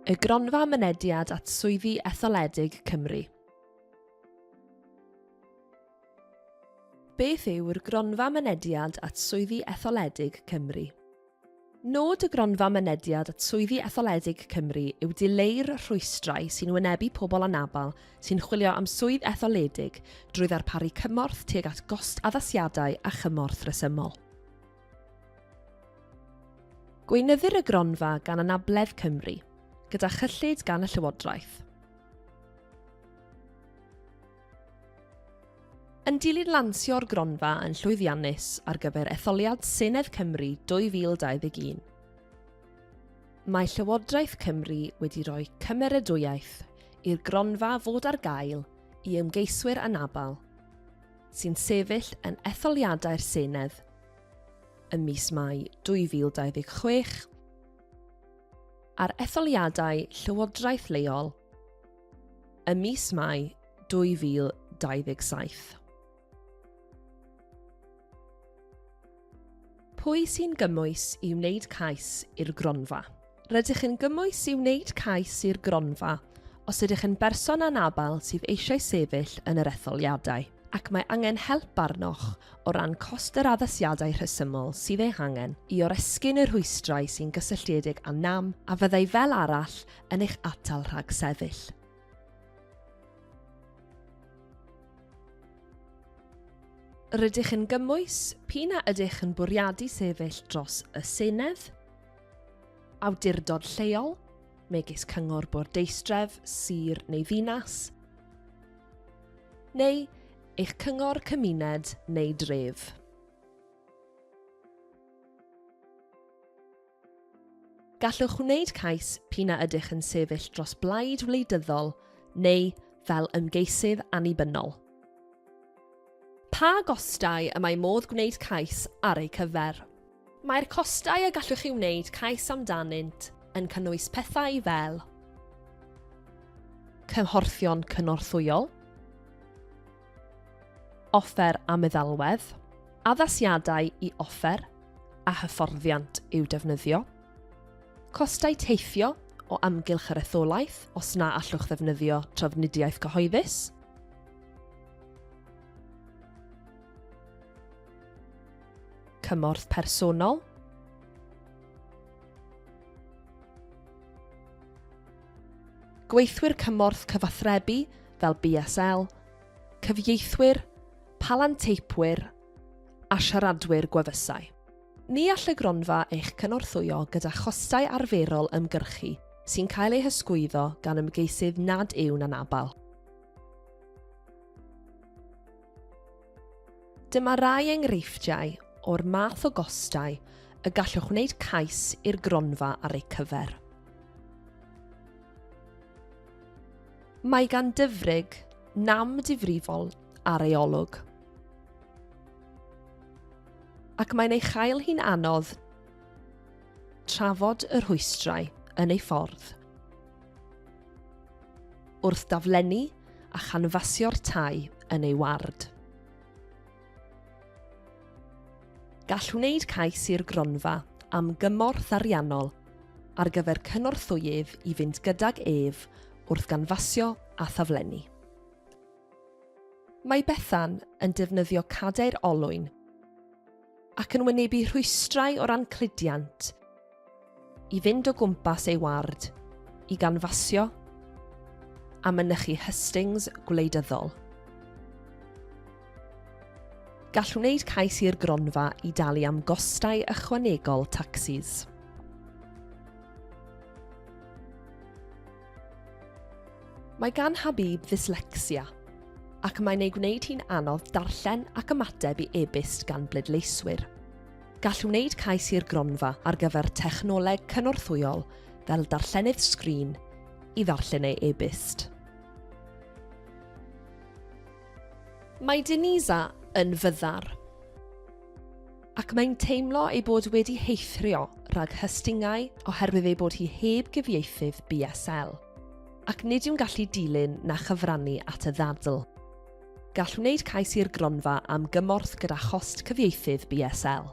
Y Gronfa Mynediad at Swyddi Etholedig Cymru. Beth yw'r Gronfa Mynediad at Swyddi Etholedig Cymru? Nod y Gronfa Mynediad at Swyddi Etholedig Cymru yw dileu'r rhwystrau sy'n wynebu pobl anabl sy'n chwilio am swydd etholedig drwy ddarparu cymorth tuag at gost addasiadau a chymorth rhesymol. Gweinyddir y gronfa gan Anabledd Cymru, gyda chyllid gan y Llywodraeth. Yn dilyn lansio'r gronfa yn llwyddiannus ar gyfer etholiad Senedd Cymru 2021, mae Llywodraeth Cymru wedi rhoi cymeradwyaeth i'r gronfa fod ar gael i ymgeiswyr anabl sy'n sefyll yn etholiadau'r Senedd ym mis Mai 2026 a'r etholiadau llywodraeth leol ym mis Mai 2027. Pwy sy'n gymwys i wneud cais i'r gronfa? Rydych yn gymwys i wneud cais i'r gronfa os ydych yn berson anabl sydd eisiau sefyll yn yr etholiadau, ac mae angen help arnoch o ran cost yr addasiadau rhesymol sydd eu hangen i oresgyn y rhwystrau sy'n gysylltiedig â nam a fyddai fel arall yn eich atal rhag sefyll. Rydych yn gymwys p'un a ydych yn bwriadu sefyll dros y Senedd, awdurdod lleol, megis cyngor bwrdeistref, sir neu ddinas, neu eich cyngor cymuned neu dref. Gallwch wneud cais p'un a ydych yn sefyll dros blaid wleidyddol neu fel ymgeisydd annibynnol. Pa gostau y mae modd gwneud cais ar eu cyfer? Mae'r costau y gallwch chi wneud cais amdanynt yn cynnwys pethau fel. Cymhorthion cynorthwyol, offer a meddalwedd, addasiadau i offer a hyfforddiant i'w defnyddio, costau teithio o amgylch yr etholaeth os na allwch ddefnyddio trafnidiaeth gyhoeddus, Cymorth personol. Gweithwyr cymorth cyfathrebu fel BSL, cyfieithwyr, palanteipwyr a siaradwyr gwefusau. Ni all y gronfa eich cynorthwyo gyda chostau arferol ymgyrchu sy'n cael eu hysgwyddo gan ymgeisydd nad yw'n anabl. Dyma rai enghreifftiau o'r math o gostau y gallwch wneud cais i'r gronfa ar eu cyfer. Mae gan Dyfrig nam difrifol ar ei olwg. Ac mae'n ei chael hi'n anodd trafod y rhwystrau yn ei ffordd. Wrth daflennu a chanfasio'r tai yn ei ward. Gall wneud cais i'r gronfa am gymorth ariannol ar gyfer cynorthwyydd i fynd gydag ef wrth ganfasio a thaflennu. Mae Bethan yn defnyddio cadair olwyn ac yn wynebu rhwystrau o ran cludiant i fynd o gwmpas ei ward i ganfasio a mynychu hystings gwleidyddol. Gall wneud cais i'r gronfa i dalu am gostau ychwanegol tacsis. Mae gan Habib ddyslecsia, ac mae'n ei gwneud hi'n anodd darllen ac ymateb i e-byst gan bleidleiswyr. Gall wneud cais i'r gronfa ar gyfer technoleg cynorthwyol fel darllenydd sgrin i ddarllen ei e-byst. Mae Denisa yn fyddar, ac mae'n teimlo ei bod wedi heithrio rhag hystingau oherwydd ei bod hi heb gyfieithydd BSL, ac nid yw'n gallu dilyn na chyfrannu at y ddadl. Gall wneud cais i'r gronfa am gymorth gyda chost cyfieithydd BSL.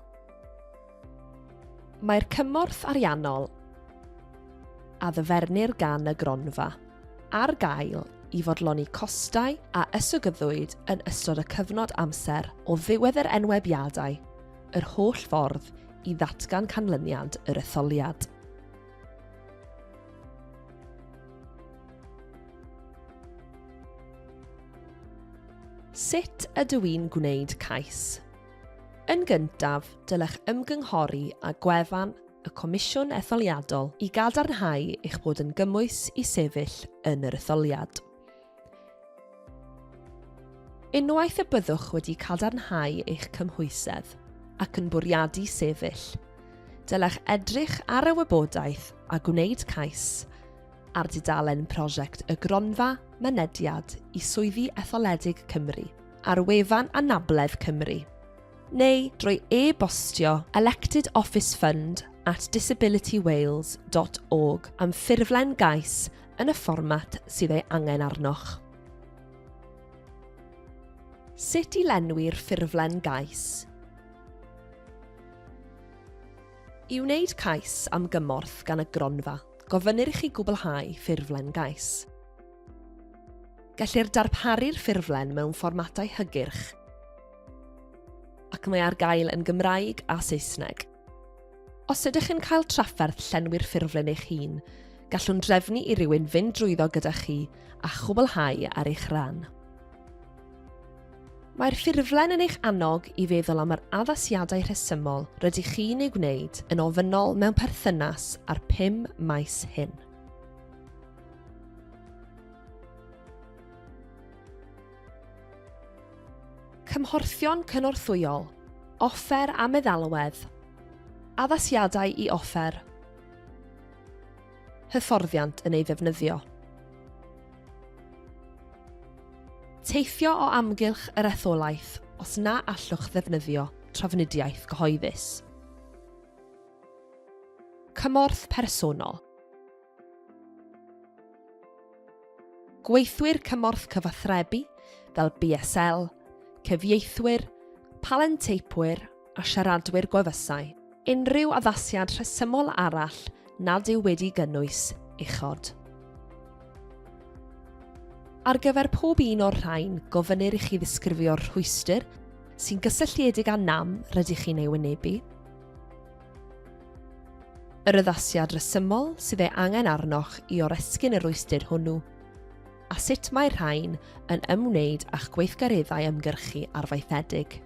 Mae'r cymorth ariannol. a ddyfernir gan y gronfa ar gael i fodloni costau a yswgyddwyd yn ystod y cyfnod amser o ddiwedd yr enwebiadau yr holl ffordd i ddatgan canlyniad yr etholiad. Sut ydw i'n gwneud cais? Yn gyntaf, dylech ymgynghori â gwefan y Comisiwn Etholiadol i gadarnhau eich bod yn gymwys i sefyll yn yr etholiad. Unwaith y byddwch wedi cadarnhau eich cymhwysedd ac yn bwriadu sefyll, dylech edrych ar y wybodaeth a gwneud cais ar dudalen prosiect y Gronfa Mynediad i Swyddi Etholedig Cymru ar wefan Anabledd Cymru, neu drwy e-bostio electedofficefund at disabilitywales dot org am ffurflen gais yn y fformat sydd ei angen arnoch. Sut i lenwi'r ffurflen gais. I wneud cais am gymorth gan y gronfa, gofynnir i chi gwblhau ffurflen gais. Gellir darparu'r ffurflen mewn fformatau hygyrch ac mae ar gael yn Gymraeg a Saesneg. Os ydych yn cael trafferth llenwi'r ffurflen eich hun, gallwn drefnu i rywun fynd drwyddo gyda chi a chwblhau ar eich rhan. Mae'r ffurflen yn eich annog i feddwl am yr addasiadau rhesymol rydych chi'n eu gwneud yn ofynnol mewn perthynas â'r pum maes hyn. Cymhorthion cynorthwyol, offer a meddalwedd, addasiadau i offer, hyfforddiant yn ei ddefnyddio. Teithio o amgylch yr etholaeth os na allwch ddefnyddio trafnidiaeth gyhoeddus. Cymorth personol. Gweithwyr cymorth cyfathrebu fel BSL, cyfieithwyr, palenteipwyr a siaradwyr gwefusau. Unrhyw addasiad rhesymol arall nad yw wedi gynnwys uchod. Ar gyfer pob un o'r rhain, gofynnir i chi ddisgrifio'r rhwystr sy'n gysylltiedig â nam rydych chi'n ei wynebu, Yr addasiad rhesymol sydd ei angen arnoch i oresgyn y rhwystr hwnnw, a sut mae'r rhain yn ymwneud â'ch gweithgareddau ymgyrchu arfaethedig.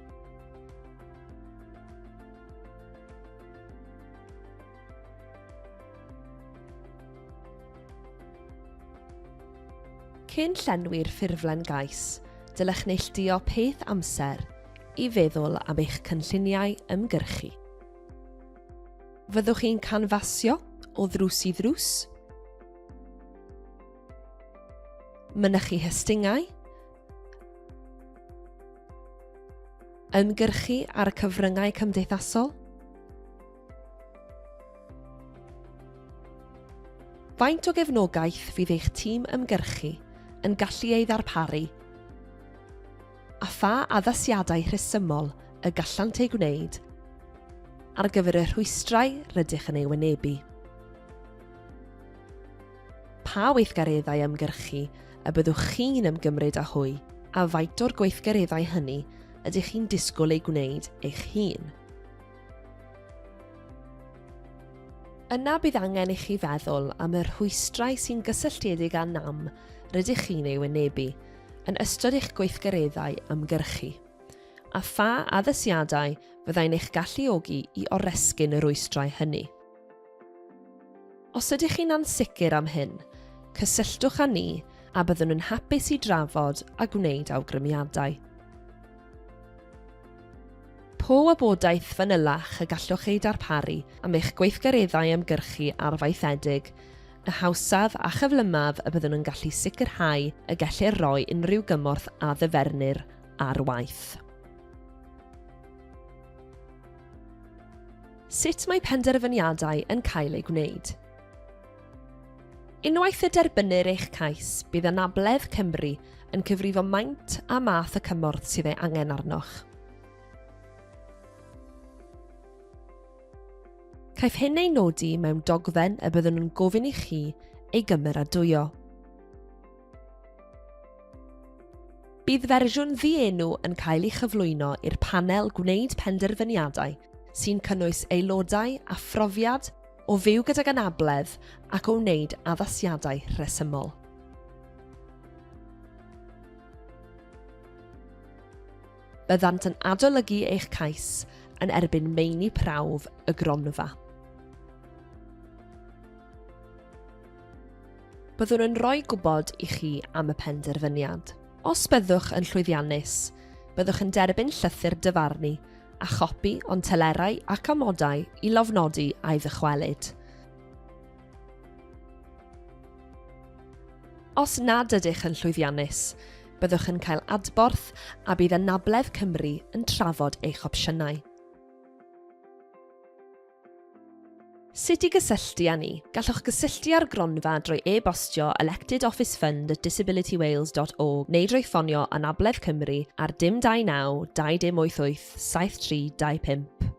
Cyn llenwi'r ffurflen gais, dylech neilltuo peth amser i feddwl am eich cynlluniau ymgyrchu. Fyddwch chi'n canfasio o ddrws i ddrws? Mynychu hystingau? Ymgyrchu ar y cyfryngau cymdeithasol? Faint o gefnogaeth fydd eich tîm ymgyrchu yn gallu ei ddarparu a pha addasiadau rhesymol y gallant eu gwneud ar gyfer y rhwystrau rydych yn eu wynebu? Pa weithgareddau ymgyrchu y byddwch chi'n ymgymryd â hwy a faint o'r gweithgareddau hynny ydych chi'n disgwyl eu gwneud eich hun? Yna bydd angen i chi feddwl am y rhwystrau sy'n gysylltiedig â nam rydych chi'n ei wynebu yn ystod eich gweithgareddau ymgyrchu, a pha addasiadau fyddai'n eich galluogi i oresgyn y rhwystrau hynny. Os ydych chi'n ansicr am hyn, cysylltwch â ni a byddwn yn hapus i drafod a gwneud awgrymiadau. Po wybodaeth fanylach y gallwch ei darparu am eich gweithgareddau ymgyrchu arfaethedig, y hawsaf a chyflymaf y byddwn yn gallu sicrhau y gellir rhoi unrhyw gymorth a ddyfernir ar waith. Sut mae penderfyniadau yn cael eu gwneud? Unwaith y derbynnir eich cais, bydd Anabledd Cymru yn cyfrifo maint a math y cymorth sydd ei angen arnoch. Caiff hyn ei nodi mewn dogfen y byddwn yn gofyn i chi ei gymeradwyo. Bydd fersiwn ddienw yn cael ei chyflwyno i'r panel gwneud penderfyniadau sy'n cynnwys aelodau â phrofiad o fyw gydag anabledd ac o wneud addasiadau rhesymol. Byddant yn adolygu eich cais yn erbyn meini prawf y gronfa. Byddwn yn rhoi gwybod i chi am y penderfyniad. Os byddwch yn llwyddiannus, byddwch yn derbyn llythyr dyfarnu a chopi o'n telerau ac amodau i lofnodi a'i ddychwelyd. Os nad ydych yn llwyddiannus, byddwch yn cael adborth a bydd Anabledd Cymru yn trafod eich opsiynau. Sut i gysylltu â ni? Gallwch gysylltu â'r gronfa drwy e-bostio electedofficefund@disabilitywales.org neu drwy ffonio Anabledd Cymru ar dim 29 2088 7325.